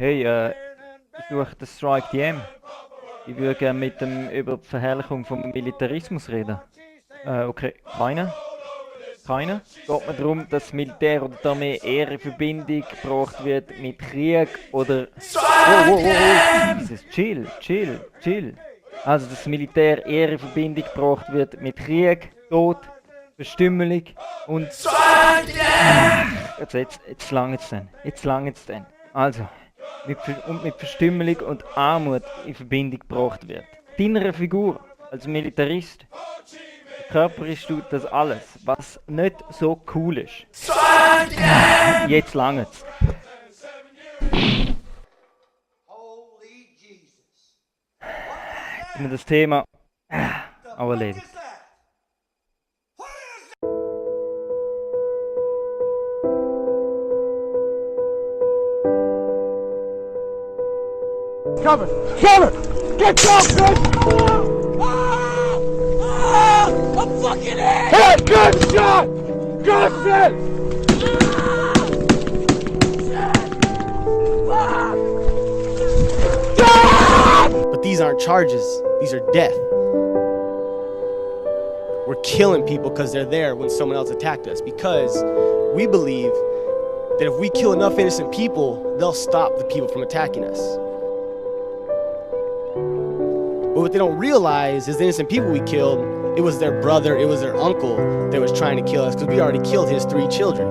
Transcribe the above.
Hey, ich suche den Strike DM. Ich würde gerne mit dem über die Verherrlichung vom Militarismus reden. Okay, keiner? Keiner? Geht mir darum, dass das Militär oder die Armee eher in Verbindung gebracht wird mit Krieg oder... Wow, wow, wow, wow. Jesus, chill, chill, chill. Also, dass das Militär eher in Verbindung gebracht wird mit Krieg, Tod, Verstümmelung und... Jetzt langt es dann. Jetzt langt es dann. Also, mit Verstümmelung und Armut in Verbindung gebracht wird. Deiner Figur als Militarist verkörperst du das alles, was nicht so cool ist. Jetzt langt's. Jetzt haben wir das Thema auch erledigt. Cover! Cover! Get covered! I'm fucking hit! Hit! Good shot! Good shit! But these aren't charges, these are death. We're killing people because they're there when someone else attacked us. Because we believe that if we kill enough innocent people, they'll stop the people from attacking us. But what they don't realize is the innocent people we killed, it was their brother, it was their uncle that was trying to kill us because we already killed his 3 children.